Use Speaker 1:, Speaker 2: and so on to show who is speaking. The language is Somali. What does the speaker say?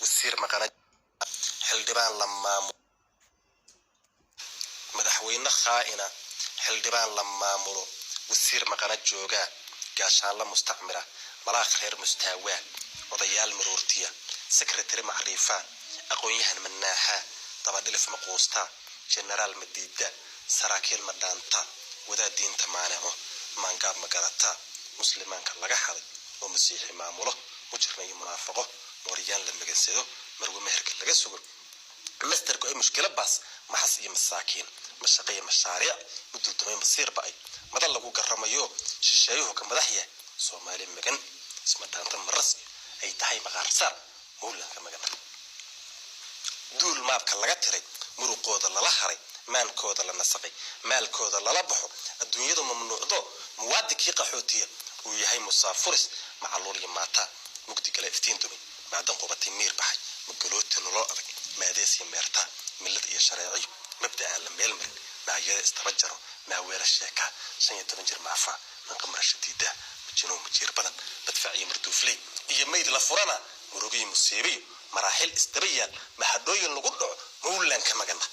Speaker 1: Wasiir maqana, xildhibaan la maamulo, madaxweyne khaa'ina, xildhibaan la maamulo, wasiir maqana joogaa, gaashaanla mustacmira, malaaq reer mustaawaa, odayaal maroortiya, sekretari macriifaa, aqoon-yahan manaaxaa, dabadhilif maquustaa, jenaraal madiida, saraakiil madhaanta, wadaad diinta maanico, maangaab magarataa, muslimaanka laga xaday oo masiixi maamulo, mujirna iyo munaafaqo, mooryaan la magansado, marwe meherka laga sugo, mastarku ay mushkilo baas, maxas iyo masaakiin, mashaqe iyo mashaariic, muduldamay masiir ba'ay, mada lagu garamayo, shisheeyuhu ka madax yahay, Soomaali magan isma dhaanta, maras ay tahay maqaarsaar, mowlanka magana, duul maabka laga tiray, muruqooda lala haray, maankooda la nasaqay, maalkooda lala baxo, adduunyadu mamnuucdo, muwaadinkii qaxootiya uu yahay musaafuris, macaluul iyo maataa, mugdi gale, iftiin dumay, macdan qubatay, miir baxay, magalooti, nolol adag, maadees iyo meertaa, millad iyo shareeciyo, mabda aan la meel marin, maayada isdaba jaro, maaweela sheekaa, 15 jir maafaa, manqamara shadiidaa, majinoo majiir badan, madfac iyo marduufley iyo mayd la furana, murugiyo musiibiyo, maraaxil isdaba yaal, mahadhooyin lagu dhaco, mawlan ka magana.